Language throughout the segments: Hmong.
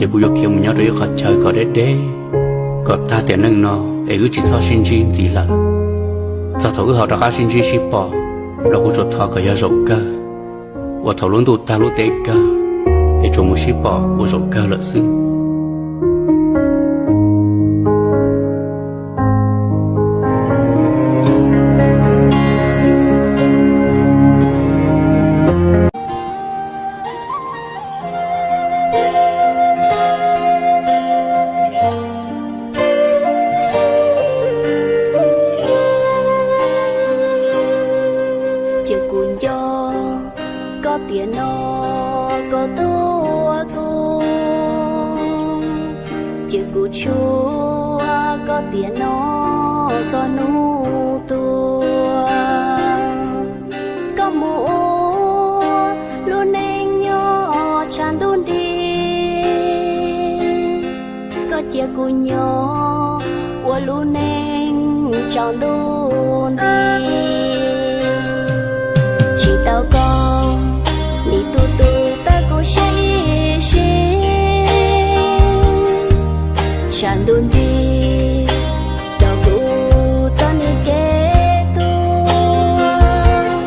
Ces kuv yuav khiav mus nyob rau ib qhov chaw kom deb deb, kom tag tiam neej no es wb tsis txhob sib ntsib ntxiv lawm. Txog thaum wb ho rov qab sib ntsib sib pom los kuv tsuas thov kom yog zaum kawg, uas thaum lub ntuj tag lub teb kawg, es tsuas mus sib pom ua zaum kawg lawm xwb. Ces kuv nco koj tiam no, koj tuaj kuv, ces kuv tshuav koj tiam no txog hnub tuag. Koj mus ua lub neej nyob tshav ntuj nti, koj cia kuv nyob ua lub neej tsaus ntuj nti. Tsis tau koj, nim tus tus tawb kuv siab ib sim, tshav ntuj nti rau kuv txoj niag kev tuag.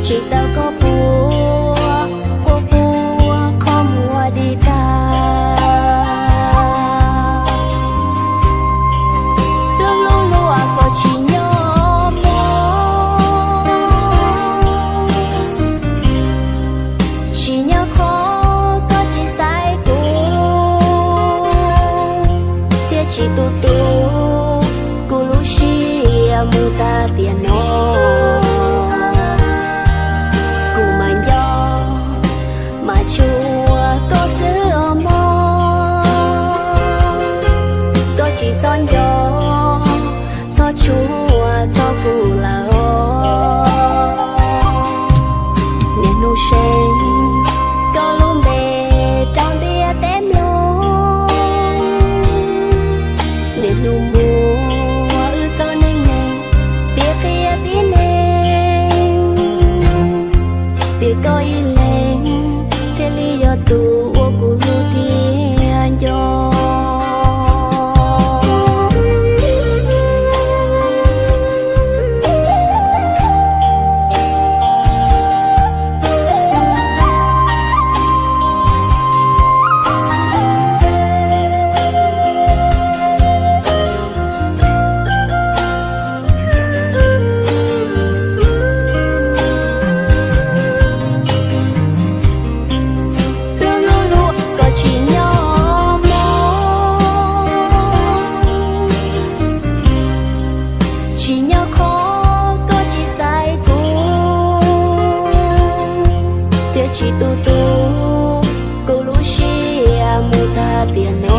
Tsis tau koj puag, puag puag qhov muag di tag. Lub lub luag koj tsis nyob pom, tsis nyob qhov koj tsis xaiv kuv, thiab tsis tu tu kuv lub siab mus tag tiam no. Kuv mas nco mas tshua koj xwb os mog, koj tsis txhob nco, txhob tshua txog kuv lawm. Niaj hnub seev koj lub npe rau ntiaj teb mloog, niaj hnub muab wb txoj neej neeg piav qhia tib neeg, tias koj ib leeg thiaj li yog tus uas kuv hlub thiab nco. Lub lub luag koj tsis nyob mog, tsis nyob qhov koj tsis xaiv kuv, thiab tsis tu tu kuv lub siab mus tag tiam no.